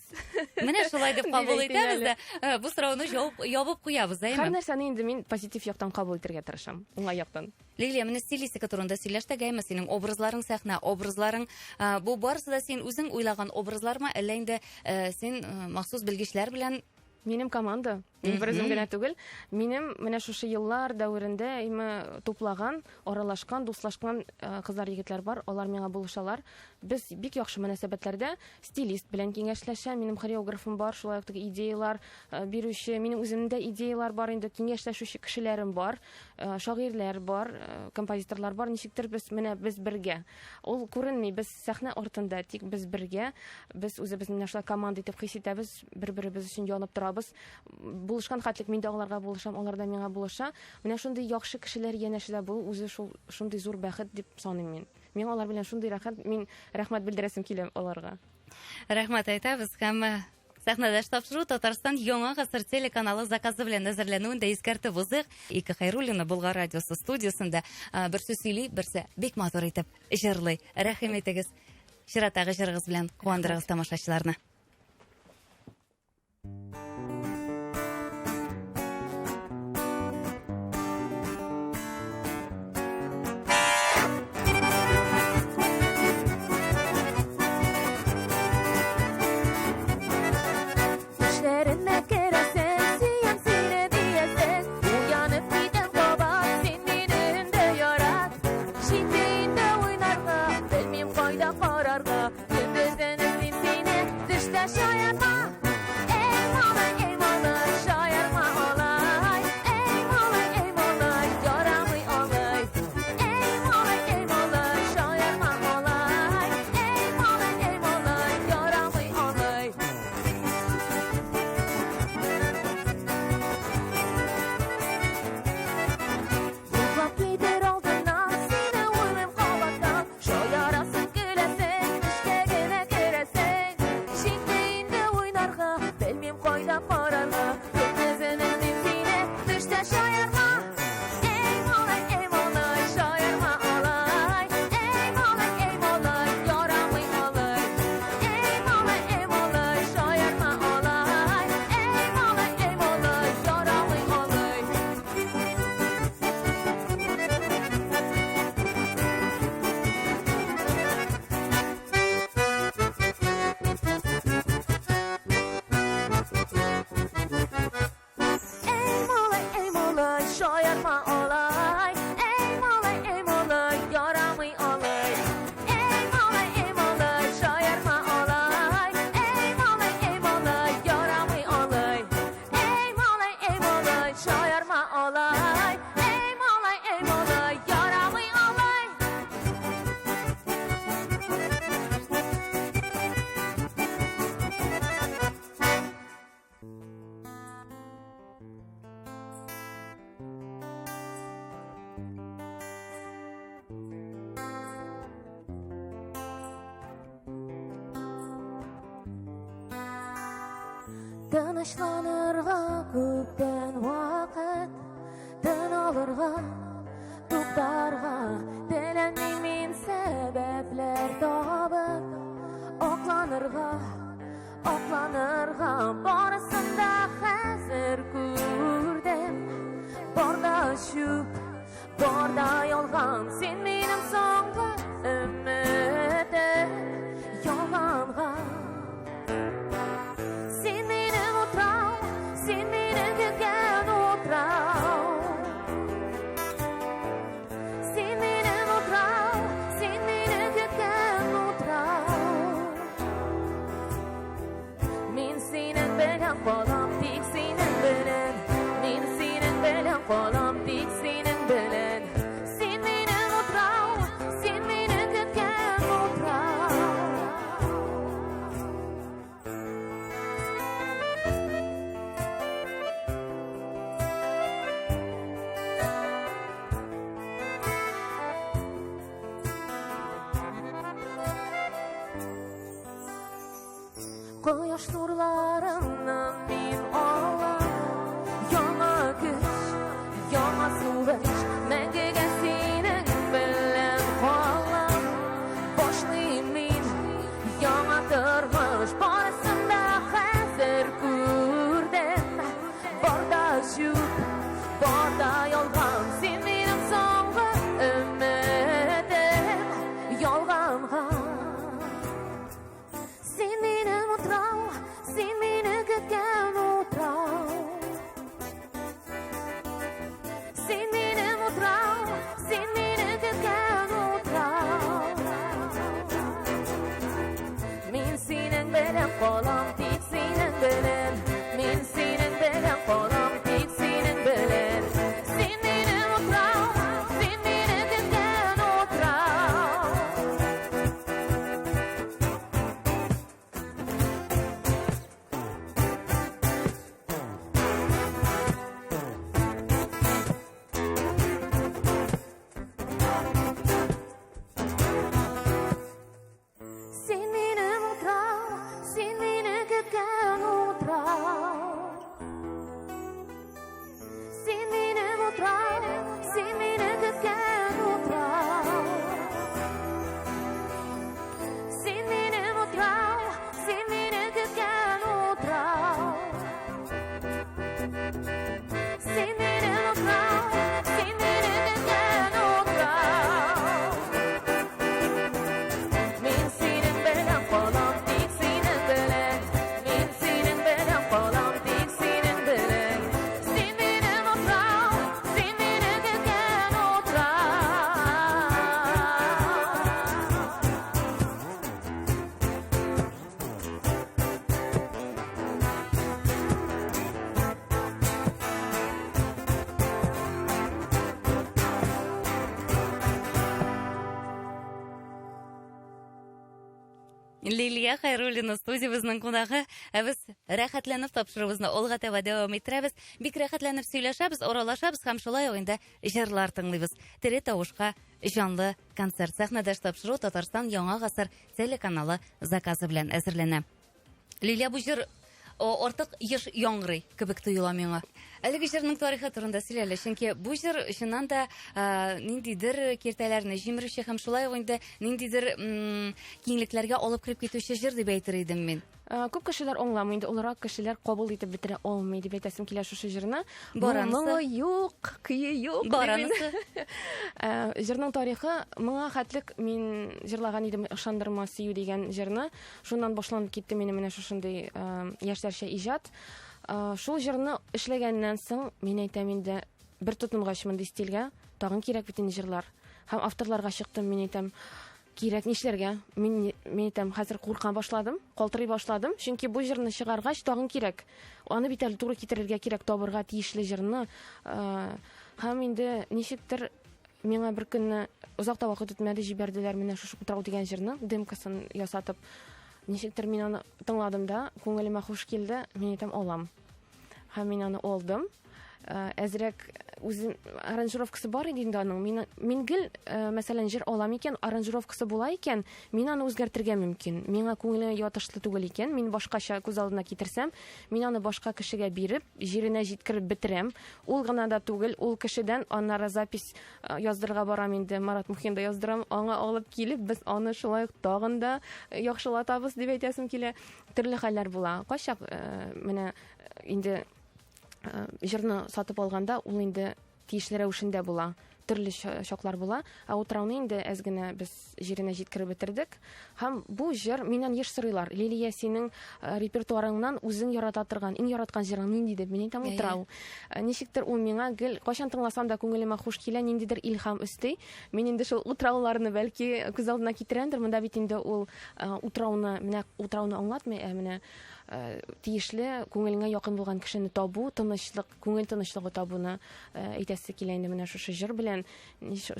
Менә шулай дип кабул итәбез дә, э, бу сорауны җавап ябып куябыз, әйеме? Һәр нәрсәне инде мин позитив яктан кабул итәргә тырышам, уңай яктан. Лилия, менә стилистика турында сөйләштек, әйеме? Синең образларың, сәхнә образларың, э, бу барысы да син үзең уйлаган образлармы, әллә инде э, син махсус белгечләр белән Минем команда, мин бер үзем генә түгел. Минем менә шушы еллар дәверендә име туплаган, аралашкан, дуслашкан э, кызлар, егетләр бар. Алар миңа булышалар. Без бик яхшы мөнәсәбәтләрдә. Стилист белән киңәшләшәм, минем хореографым бар, шулай ук теге идеялар э, бирүче, минем үземдә идеялар бар инде, киңәшләшүче кешеләрем бар, э, шагыйрьләр бар, композиторлар бар. Ничектер без менә без бергә. Ул күренми, без сәхнә артында, тик без бергә, без үзебезне менә шулай команда итеп хис итәбез. Бер-беребез өчен янып торабыз. Булышкан хәтлек мин дә аларга булышам, алар да миңа булыша. Менә шундый яхшы кешеләр янәшәдә булу үзе шул шундый зур бәхет дип саныйм мин. Миңа алар белән шундый рәхәт, мин рәхмәт белдерәсем килә аларга. Рәхмәт әйтәбез һәм э, Сәхнәдәш тапшыру Татарстан Яңа гасыр телеканалы заказы белән әзерләнүен дә искәртеп узыйк. Ике Хәйруллина Болгар радиосы студиясендә э, берсе сөйли, берсе бик матур итеп җырлый. Рәхим итегез. Чираттагы җырыгыз белән куандырыгыз тамашачыларны. Төшләремә керәсең, сөям сине диясең. Уянып китәм кабат, син мине инде ярат. Җитте инде уйнарга, белмим кайда карарга. Көндезен эзлим сине, төштә Тынычланырга күптән вакыт, тын алырга, туктарга теләмим мин сәбәпләр табып, акланырга, акланырга барысын да хәзер күрдем. Бар да чүп, бар да ялган, син минем соңгы өметем, ялганга. Син минем утрау, син мине көткән утрау. Син минем утрау, син мине көткән утрау. Мин синең белән калам, тик синең белән. Мин синең белән калам, тик синең белән. Син минем утрау, син мине көткән утрау. Кояш нурларыннан мин алам яңа көч, яңа сулыш, мәңгегә синең белән калам. Башлыйм мин яңа тормыш, барысын да хәзер күрдем. Бар да чүп, бар да ялган, син минем соңгы өметем, ялганга. Син минем утрау, син мине көткән утрау. Син минем утрау, син мине көткән утрау. Мин синең белән калам, тик синең белән. Мин синең белән калам, тик синең белән. Син минем утрау, син мине көткән утрау. Син минем утрау, син мине көткән утрау. Син минем утрау, син мине көткән утрау. Син минем утрау, син мине көткән утрау. Син минем утрау, син мине көткән утрау. Мин синең белән калам, тик синең белән. Мин синең белән калам, тик синең белән. Син минем утрау, син мине көткән утрау. Лилия Хайруллина студиябезнең кунагы. Ә без рәхәтләнеп тапшыруыбызны алга таба дәвам иттерәбез. Бик рәхәтләнеп сөйләшәбез, аралашабыз һәм шулай ук инде җырлар тыңлыйбыз. Тере тавышка җанлы концерт сәхнәдәш тапшыру Татарстан Яңа гасыр телеканалы заказы белән әзерләнә. Лилия, бу җыр артык еш яңгырый кебек тоела миңа. Әлеге җырның тарихы турында сөйлә әле, чөнки бу җыр чыннан да ниндидер киртәләрне җимерүче һәм шулай ук инде ниндидер киңлекләргә алып кереп китүче җыр дип әйтер идем мин. Күп кешеләр аңламый инде, олырак кешеләр кабул итеп бетерә алмый дип әйтәсем килә шушы җырны. Бар анысы. Моңы юк, көе юк. Бар дип инде. анысы. Җырның тарихы моңа хәтлек мин җырлаган идем Ышандырма сөю дигән җырны. Шуннан башланып китте минем менә шушындый яшьләрчә иҗат. Шул җырны эшләгәннән соң мин әйтәм инде, бер тотынгач мондый стильгә, тагын кирәк бит инде җырлар. Һәм авторларга чыктым, мин әйтәм, кирәк нишләргә? Мин әйтәм, хәзер курка башладым, калтырый башладым, чөнки бу җырны чыгаргач тагын кирәк. Аны бит әле туры китерергә кирәк, табырга тиешле җырны. Һәм инде ничектер миңа бер көнне озак та вакыт үтмәде, җибәрделәр менә шушы Утрау дигән җырны, демкасын ясатып. Ничектер мин аны тыңладым да, күңелемә хуш килде, мин әйтәм, алам. Һәм мин аны алдым. Әзрәк үзем аранжировкасы бар иде инде аның. Мин, мин гел, мәсәлән, җыр алам икән, аранжировкасы була икән, мин аны үзгәртергә мөмкин. Миңа күңелемә ятышлы түгел икән, мин башкача күз алдына китерсәм, мин аны башка кешегә биреп, җиренә җиткереп бетерәм. Ул гына да түгел, ул кешедән аннары запись яздырырга барам инде, Марат Мухинда яздырам, аңа алып килеп, без аны шулай ук тагын да яхшылатабыз дип әйтәсем килә. Төрле хәлләр була. Кайчак менә инде җырны сатып алганда ул инде тиешле рәвешендә була. Төрле чаклар була. Ә утрауны инде әз генә без җиренә җиткереп бетердек. Һәм бу җыр миннән еш сорыйлар. Лилия, синең репертуарыңнан үзең ярата торган, иң яраткан җырың нинди дип. Мин әйтәм, утрау. Ничектер ул миңа гел кайчан тыңласам да күңелемә хуш килә, ниндидер илһам өсти. Мин инде шул утрауларны бәлки күз алдына китерәмдер. Монда бит инде ул утрауны, менә утрауны аңлатмый, ә менә тиешле күңелеңә якын булган кешене табу, тынычлык, күңел тынычлыгы табуны әйтәсе килә инде менә шушы җыр белән.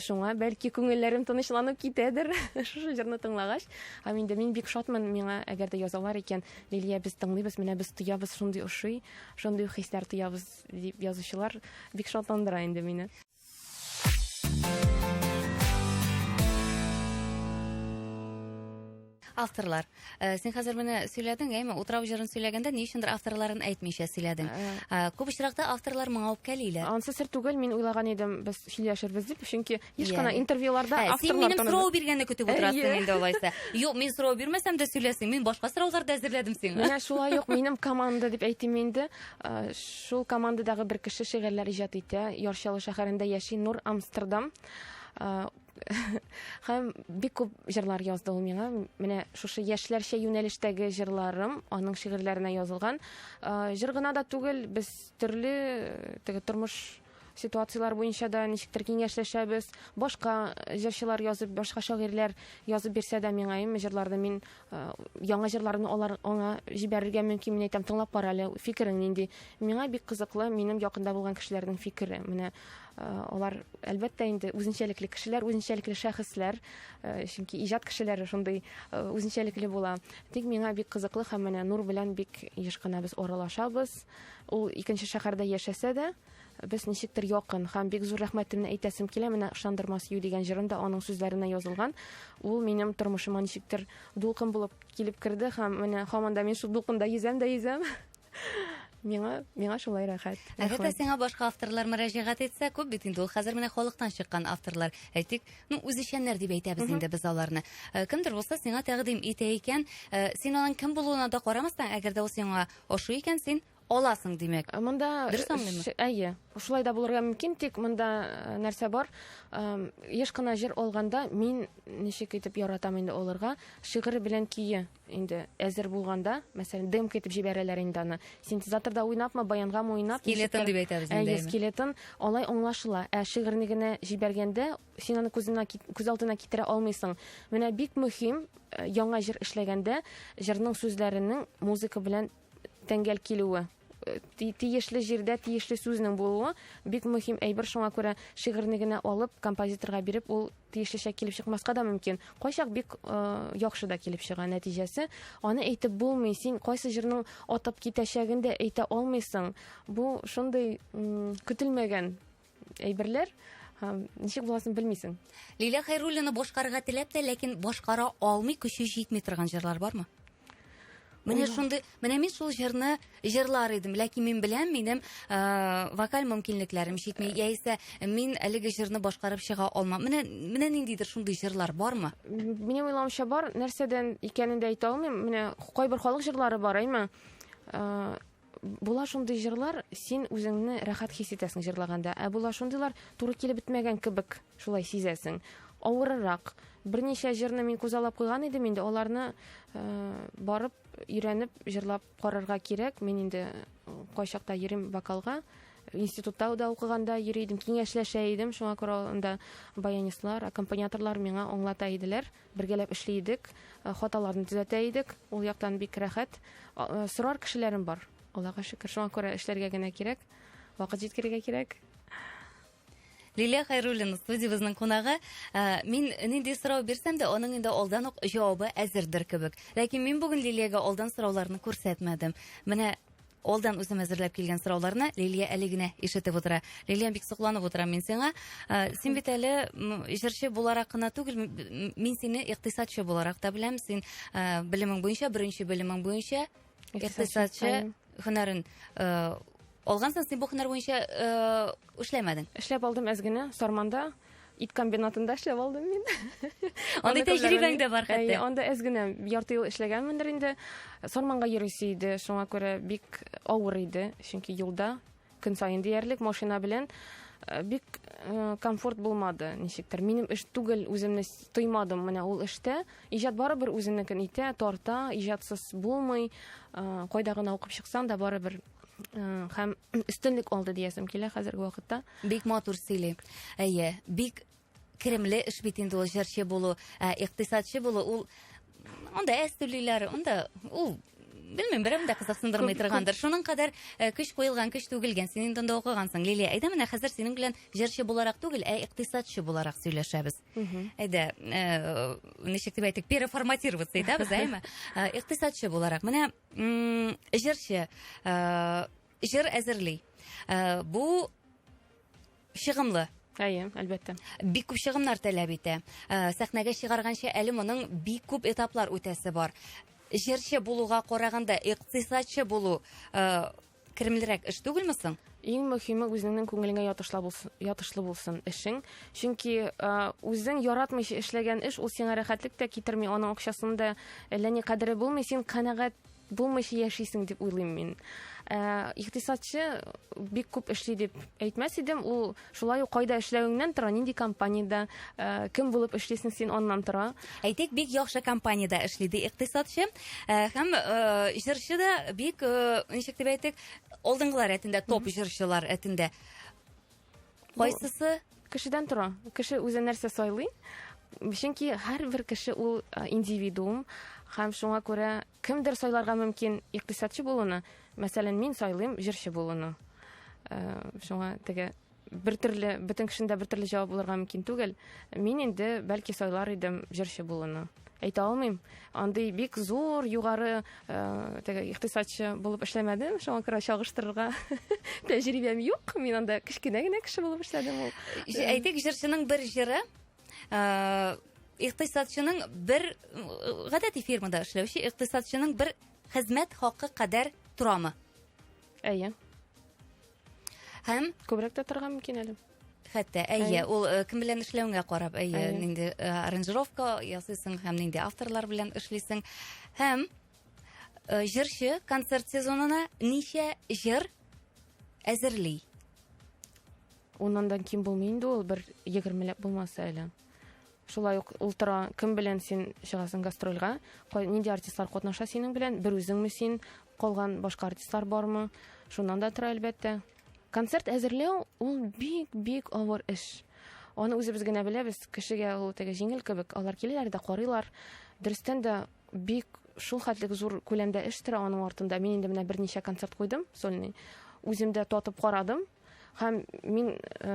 Шуңа бәлки күңелләрем тынычланып китәдер шушы җырны тыңлагач. Һәм инде мин бик шатмын, миңа әгәр дә язалар икән, Лилия, без тыңлыйбыз, менә без тоябыз, шундый ошый, шундый хисләр тоябыз дип язучылар бик шатландыра инде мине. Авторлар. Син хәзер менә сөйләдең, әйме, утрау җырын сөйләгәндә ни өчендер авторларын әйтмичә сөйләдең. Күп очракта авторлар моңа үпкәлиләр. Ансы сер түгел, мин уйлаган идем, без сөйләшербез дип, чөнки еш кына интервьюларда авторлар Син минем сорау биргәнне көтеп утырасың инде алайса. Юк, мин сорау бирмәсәм дә сөйләсең, мин башка сораулар да әзерләдем сиңа. Менә шулай ук минем команда дип әйтим инде. Шул командадагы бер кеше шигырьләр иҗат итә, Яр Чаллы шәһәрендә яши, Нур Амстердам. Һәм бик күп җырлар язды ул миңа. Менә шушы яшьләрчә юнәлештәге җырларым аның шигырьләренә язылган. Җыр гына да түгел, без төрле теге тормыш ситуацияләр буенча да ничектер киңәшләшәбез. Башка җырчылар язып, башка шагыйрьләр язып бирсә дә миңа, әйме, җырларны мин яңа җырларны алар аңа җибәрергә мөмкин. Мин әйтәм, тыңлап кара әле, фикерең нинди? Миңа бик кызыклы минем якында булган кешеләрнең фикере. Менә алар, әлбәттә инде, үзенчәлекле кешеләр, үзенчәлекле шәхесләр, чөнки иҗат кешеләре шундый үзенчәлекле була. Тик миңа бик кызыклы һәм менә Нур белән бик еш кына без аралашабыз. Ул икенче шәһәрдә яшәсә дә, без ничектер якын һәм бик зур рәхмәтемне әйтәсем килә. Менә Ышандырмас ю дигән җырым да аның сүзләренә язылган. Ул минем тормышыма ничектер дулкын булып килеп керде һәм менә һаман да мин шул дулкында йөзәм дә йөзәм. Миңа шулай рәхәт. Әгәр дә сиңа башка авторлар мөрәҗәгать итсә, күп бит инде ул хәзер менә халыктан чыккан авторлар. Әйтик, ну, үзешчәннәр дип әйтәбез инде без аларны. Кемдер булса сиңа тәкъдим итә икән, син аның кем булуына да карамастан, әгәр дә ул сиңа ошый икән, син аласың, димәк. Монда Дөрес аңлыйммы? Әйе, шулай да булырга мөмкин, тик монда нәрсә бар? Еш кына җыр алганда мин ничек итеп яратам инде алырга, шигыре белән көе инде әзер булганда, мәсәлән, демка итеп җибәрәләр инде аны. Синтезаторда уйнапмы, баянгамы уйнап, Скелетын ничектер дип әйтәбез инде, Әйе, әйме? скелетын алай аңлашыла. Ә шигырьне генә җибәргәндә, син аны күз алдына китерә алмыйсың. Менә бик мөһим, яңа җыр эшләгәндә, җырның сүзләренең музыка белән тәңгәл килүе. Тиешле җирдә тиешле сүзнең булуы бик мөһим әйбер. Шуңа күрә шигырьне генә алып, композиторга биреп, ул тиешлечә килеп чыкмаска да мөмкин. Кайчак бик яхшы да килеп чыга нәтиҗәсе. Аны әйтеп булмый, син кайсы җырның атып китәчәген дә әйтә алмыйсың. Бу шундый көтелмәгән әйберләр. Һәм ничек буласын белмисең. Лилия Хәйруллина башкарырга теләп тә, ләкин башкара алмый, көче җитми торган җырлар бармы? Менә шундый, менә мин шул җырны җырлар идем, ләкин мин беләм, минем вокаль мөмкинлекләрем җитми, яисә мин әлеге җырны башкарып чыга алмам. Менә ниндидер шундый җырлар бармы? Минем уйлавымча бар, нәрсәдән икәнен дә әйтә алмыйм. Менә кайбер халык җырлары бар, әйме? Була шундый җырлар, син үзеңне рәхәт хис итәсең җырлаганда. Ә була шундыйлар, туры килеп бетмәгән кебек, шулай сизәсең. Авыррак. Берничә җырны мин күзаллап куйган идем инде, аларны барып, өйрәнеп, җырлап карарга кирәк. Мин инде кайчакта йөрим вокалга. Институтта да укыганда йөри идем, киңәшләшә идем. Шуңа күрә анда баянистлар, аккомпаниаторлар миңа аңлата иделәр. Бергәләп эшли идек, хаталарны төзәтә идек. Ул яктан бик рәхәт. Сорар кешеләрем бар. Аллага шөкер, шуңа күрә эшләргә генә кирәк, вакыт җиткерергә кирәк. Лилия Хәйруллина студиябезнең кунагы. Мин нинди сорау бирсәм дә, аның инде алдан ук җавабы әзердер кебек. Ләкин мин бүген Лилиягә алдан сорауларны күрсәтмәдем. Менә Алдан үзем әзерләп килгән сорауларны Лилия әле генә ишетеп утыра. Лилия, бик сокланып утырам мин сиңа. Син бит әле җырчы буларак кына түгел, мин сине икътисадчы буларак та беләм. Син белемең буенча, беренче белемең буенча икътисадчы һөнәрен алгансың. Син бу һөнәр буенча эшләмәдең. Эшләп алдым әз генә, Сарманда ит комбинатында эшләп алдым мин. Андый тәҗрибәң дә бар хәтта. Анда әз генә ярты ел эшләгәнмендер инде. Сарманга йөрисе иде, шуңа күрә бик авыр иде, чөнки юлда көн саен диярлек машина белән бик комфорт булмады ничектер. Минем эш түгел, үземне тоймадым менә ул эштә. Иҗат барыбер үзенекен итә, тарта, иҗатсыз булмый. Кайда гына укып чыксаң да барыбер һәм өстенлек алды диясем килә хәзерге вакытта. Бик матур сөйли. Әйе, бик керемле эш бит инде ул җырчы булу, ә икътисадчы булу ул анда әз түлиләр, анда ул белмим, берәүне дә кызыксындырмый торгандыр. Шуның кадәр көч куелган, көч түгелгән. Син инде анда укыгансың. Лилия, әйдә менә хәзер синең белән җырчы буларак түгел, ә икътисадчы буларак сөйләшәбез. Әйдә, ничек дип әйтик, переформатироваться итәбез, әйме? Икътисадчы буларак. Менә җырчы җыр әзерли. Бу чыгымлы. Әйе, әлбәттә. Бик күп чыгымнар таләп итә. Сәхнәгә чыгарганчы әле моның бик күп этаплар үтәсе бар. Җырчы булуга караганда икътисадчы булу керемлерәк эш түгелме соң? Иң мөһиме үзеңнең күңелеңә ятышлы булсын, ятышлы булсын эшең. Чөнки үзең яратмыйча эшләгән эш ул сиңа рәхәтлек тә китерми, аның акчасының да әллә ни кадере булмый, син канәгать булмыйча яшисең дип уйлыйм мин. Икътисадчы бик күп эшли дип әйтмәс идем. Ул шулай ук кайда эшләвеңнән тора, нинди компаниядә, кем булып эшлисең син, аннан тора. Әйтик, бик яхшы компаниядә эшли ди икътисадчы. Һәм җырчы да бик, ничек дип әйтик, алдынгылар рәтендә, топ җырчылар рәтендә. Кайсысы? Кешедән тора. Кеше үзе нәрсә сайлый. Чөнки һәрбер кеше ул индивидуум, һәм шуңа күрә кемдер сайларга мөмкин икътисадчы булуны, мәсәлән, мин сайлыйм җырчы булуны. Шуңа теге бер төрле, бөтен кешенең дә бер төрле җавап булырга мөмкин түгел. Мин инде бәлки сайлар идем җырчы булуны. Әйтә алмыйм. Андый бик зур, югары теге икътисадчы булып эшләмәдем, шуңа күрә чагыштырырга тәҗрибәм юк. Мин анда кечкенә генә кеше булып эшләдем ул. Әйтик, җырчының бер җыры, икътисадчының бер гадәти фирмада эшләүче икътисадчының бер хезмәт хакы кадәр торамы? Әйе. Һәм күбрәк тә торырга мөмкин әле. Хәтта, әйе, ул кем белән эшләүеңә карап, әйе, нинди аранжировка ясыйсың һәм нинди авторлар белән эшлисең. Һәм җырчы концерт сезонына ничә җыр әзерли? Уннан да ким булмый инде ул, бер егермеләп булмаса әле. Шулай ук ул тора, кем белән син чыгасың гастрольгә, нинди артистлар катнаша синең белән, бер үзеңме син, калган башка артистлар бармы, шуннан да тора әлбәттә. Концерт әзерләү ул бик-бик авыр эш. Аны үзебез генә беләбез, кешегә ул теге җиңел кебек, алар киләләр дә карыйлар. Дөрестән дә бик шул хәтлек зур күләмдә эш тора аның артында. Мин инде менә берничә концерт куйдым, сольный. Үзем дә татып карадым. Һәм мин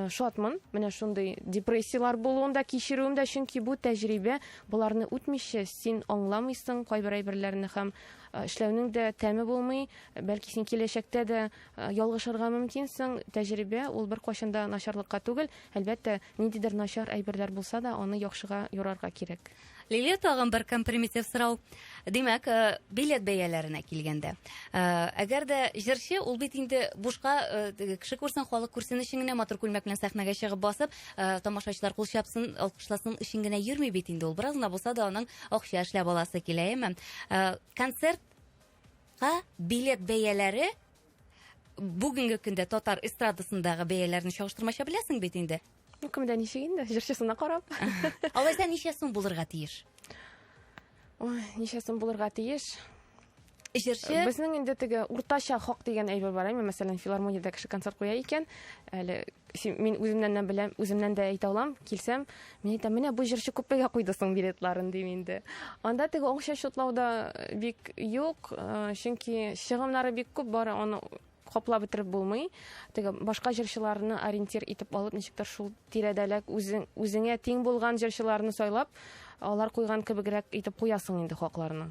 шатмын, менә шундый депрессияләр булуын да кичерүем дә, чөнки бу тәҗрибә, боларны үтмичә син аңламыйсың кайбер әйберләрне һәм эшләүнең дә тәме булмый, бәлки син киләчәктә дә ялгышырга мөмкинсең. Тәҗрибә ул бер кайчан да начарлыкка түгел, әлбәттә, ниндидер начар әйберләр булса да, аны яхшыга юрарга кирәк. Лилия, тагын бер компримитив сорау. Димәк, билет бәяләренә килгәндә. Әгәр дә җырчы, ул бит инде бушка кеше күрсен, халык күрсен өчен генә матур күлмәк белән сәхнәгә чыгып басып, тамашачылар кул чапсын, алкышласын өчен генә йөрми бит инде ул. Бераз гына булса да аның акча эшләп аласы килә, әйеме? Концертка билет бәяләре бүгенге көндә татар эстрадасындагы бәяләрне чагыштырмача беләсең бит инде. Ну, кемдә ничек инде, җырчысына карап. Алайса ничә сум булырга тиеш? Ой, ничә сум булырга тиеш? Җырчы? Безнең инде теге уртача хак дигән әйбер бар, әйме? Мәсәлән, филармониядә кеше концерт куя икән, әле мин үземнән дә беләм, үземнән дә әйтә алам, килсәм, мин әйтәм, менә бу җырчы күпмегә куйды соң билетларын, дим инде. Анда теге акча счетлау да бик юк, чөнки чыгымнары бик күп, бары аны каплап бетереп булмый. Теге башка җырчыларны ориентир итеп алып, ничектер шул тирәдәләк үзеңә тиң булган җырчыларны сайлап, алар куйган кебегрәк итеп куясың инде хакларны.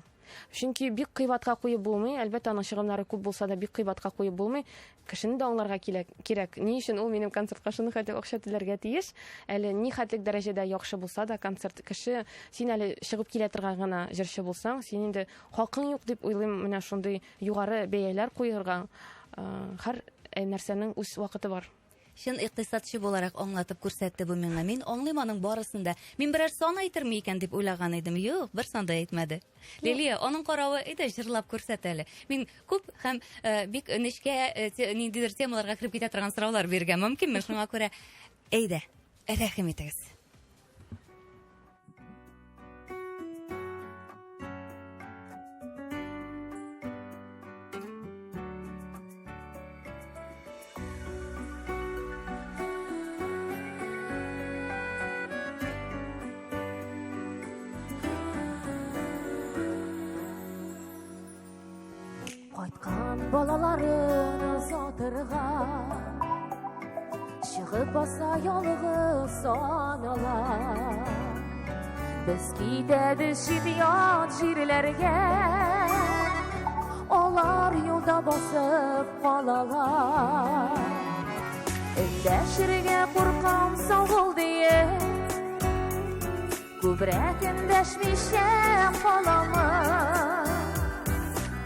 Чөнки бик кыйбатка куеп булмый, әлбәттә, аның чыгымнары күп булса да, бик кыйбатка куеп булмый. Кешене дә аңларга кирәк. Ни өчен ул минем концертка шуны хәтле акча түләргә тиеш? Әле ни хәтлек дәрәҗәдә яхшы булса да концерт, кеше, син әле чыгып килә торган гына җырчы булсаң, син инде хакың юк дип уйлыйм, менә шундый югары бәяләр куерга. Һәр нәрсәнең үз вакыты бар. Чын икътисадчы буларак аңлатып күрсәтте бу миңа. Мин аңлыйм аның барысын да. Мин берәр сан әйтерме икән дип уйлаган идем. Юк, бер сан да әйтмәде. Лилия, аның каравы, әйдә җырлап күрсәт әле. Мин күп һәм бик нечкә ниндидер темаларга кереп китә торган сораулар бирергә мөмкинмен. Шуңа күрә әйдә, рәхим итегез. Кайткан балаларын озатырга чыгып баса ялгыз аналар. Без китәбез чит-ят җирләргә, алар юлда басып калалар. Эндәшергә куркам, сау бул диеп, күбрәк эндәшмичә каламын.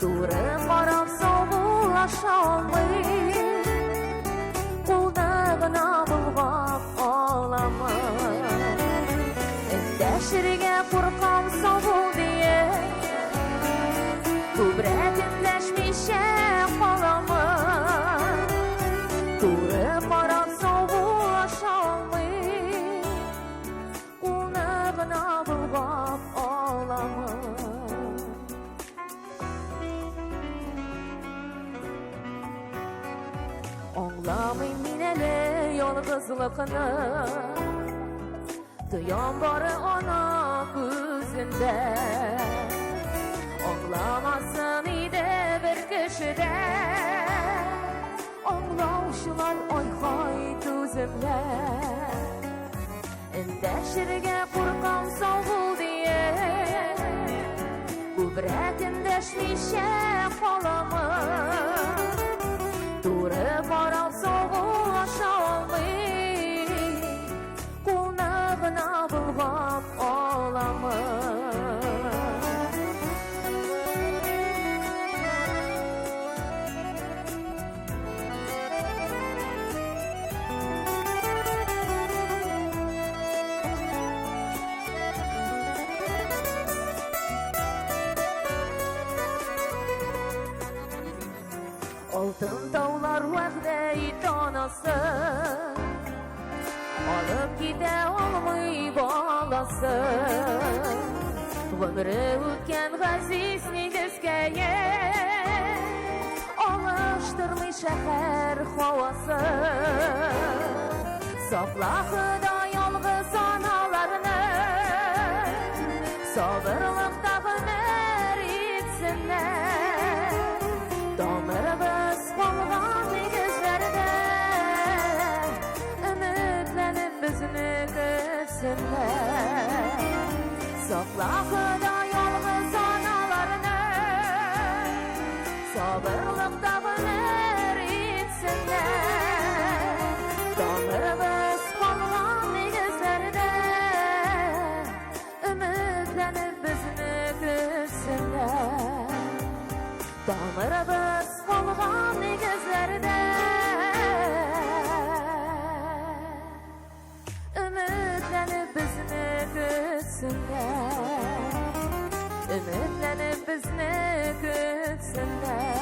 Туры карап саубуллаша алмыйм, кулны гына болгап аламын. Эндәшергә куркам, сау бул диеп, күбрәк эндәшмичә каламын. Туры карап саубуллаша алмыйм, кулны гына болгап аламын. Аңламыйм мин әле ялгызлыкны, тоям бары ана күзендә. Аңламасын иде бер кеше дә, аңлаучылар ай-һай түземләр. Эндәшергә куркам, сау бул диеп, күбрәк эндәшмичә каламын. Туры карап саубуллаша алмыйм, кулны гына болгап аламын. Алтын таулар вәгъдә итә анасы, алып китә алмый баласы. Гомере үткән газиз нигезгә алыштырмый шәһәр һавасы. Сакла Ходай ялгыз аналарны, сабырлыкта гомер итсеннәр. Тамырыбыз калган нигезләрдә, өметләнеп безне көтсеннәр. Сакла Ходай ялгыз аналарны, сабырлыкта гомер итсеннәр. Тамырыбыз калган нигезләрдә, өметләнеп безне көтсеннәр. Тамырыбыз калган нигезләрдә, өметләнеп безне көтсеннәр. Өметләнеп безне көтсеннәр.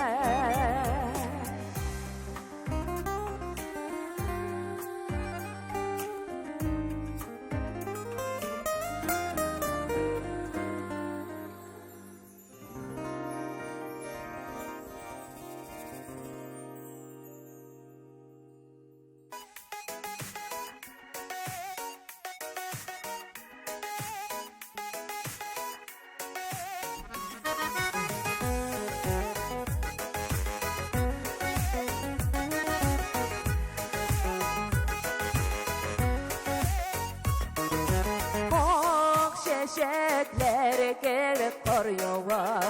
Ак чәчәк Чәчәкләр кебек кар ява.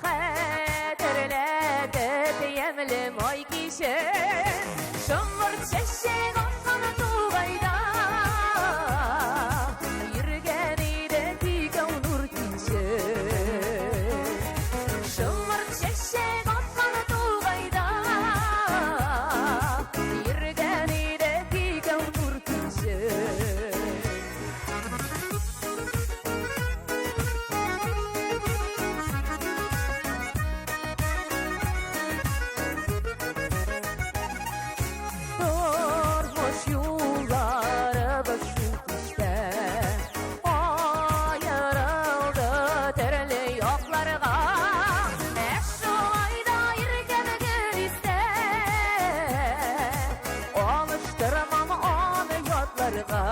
Хәтерләтеп ямьле май кичен. Шомырт чәчәк аткан тугайда. Йөргән идек икәү нур кичен. Шомырт чәчәк аткан тугайда. Йөргән идек икәү нур кичен. Тормыш юлларыбыз шул кичтә аерылды төрле якларга. Ә шулай да иркәм гел истә, алыштырмам аны ятларга.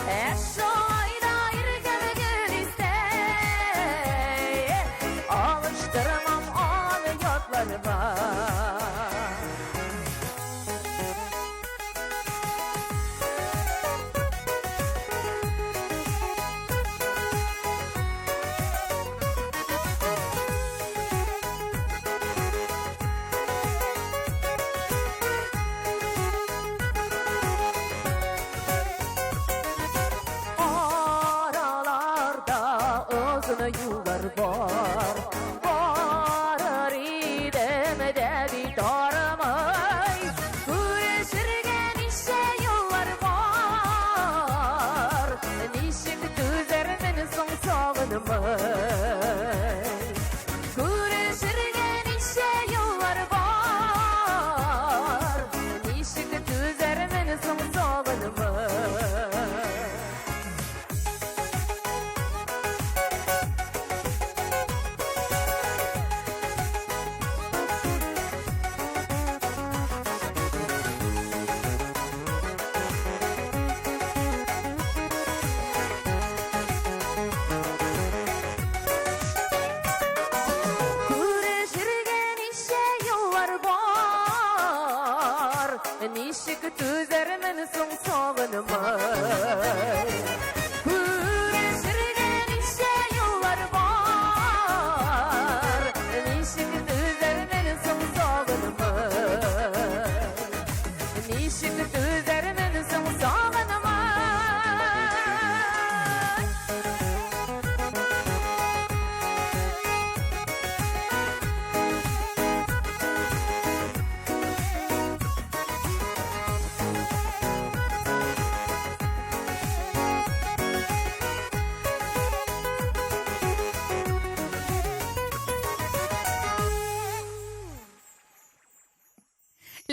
Ә шулай да иркәм гел истә, алыштырмам аны ятларга. Араларда озын юллар бар. Барыр идем дә бит арымый. Күрешергә ничә юллар бар. Ничек түзәрмен соң сагынмый. Күрешергә ничә юллар бар. Ничек түзәрмен соң сагынмый. Күрешергә ничә юллар бар. Ничек түзәрмен соң сагынмый. Күрешергә ничә юллар бар. Ничек түзәрмен соң сагынмый. Ничек түзәрмен соң сагынмый.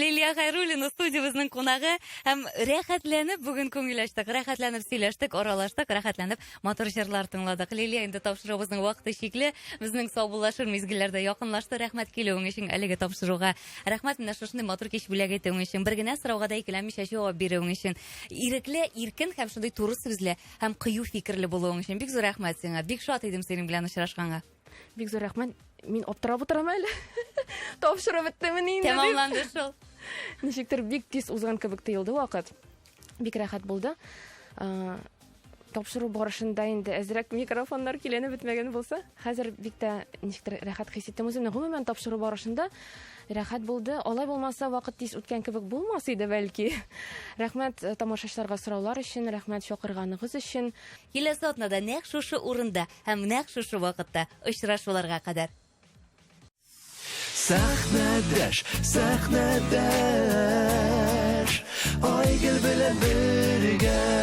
Лилия Хайруллина студиябезнең кунагы һәм рәхәтләнеп бүген күңел ачтык, рәхәтләнеп сөйләштек, аралаштык, рәхәтләнеп матур җырлар тыңладык. Лилия, инде тапшыруыбызның вакыты чикле, безнең саубуллашыр мизгелләр дә якынлашты. Рәхмәт килүең өчен әлеге тапшыруга. Рәхмәт менә шушындый матур кич бүләк итүең өчен, бер генә сорауга да икеләнмичә җавап бирүең өчен. Ирекле, иркен һәм шундый туры сүзле һәм кыю фикерле булуың өчен бик зур рәхмәт сиңа. Бик шат идем синең белән очрашканга. Бик зур рәхмәт. Мин аптырап утырам әле. Тапшыру беттеме инде дип. Тәмамланды шул. Ничектер бик тиз узган кебек тоелды вакыт. Бик рәхәт булды. Тапшыру барышында инде әзрәк микрофоннар киләнеп бетмәгән булса, хәзер бик тә ничектер рәхәт хис иттем үземне. Гомумән, тапшыру барышында рәхәт булды. Алай булмаса, вакыт тиз үткән кебек булмас иде бәлки. Рәхмәт тамашачыларга сораулар өчен, рәхмәт чакырганыгыз өчен. Киләсе атнада нәкъ шушы урында һәм нәкъ шушы вакытта очрашуларга кадәр. Сәхнәдәш, сәхнәдәш, Айгөл белән бергә.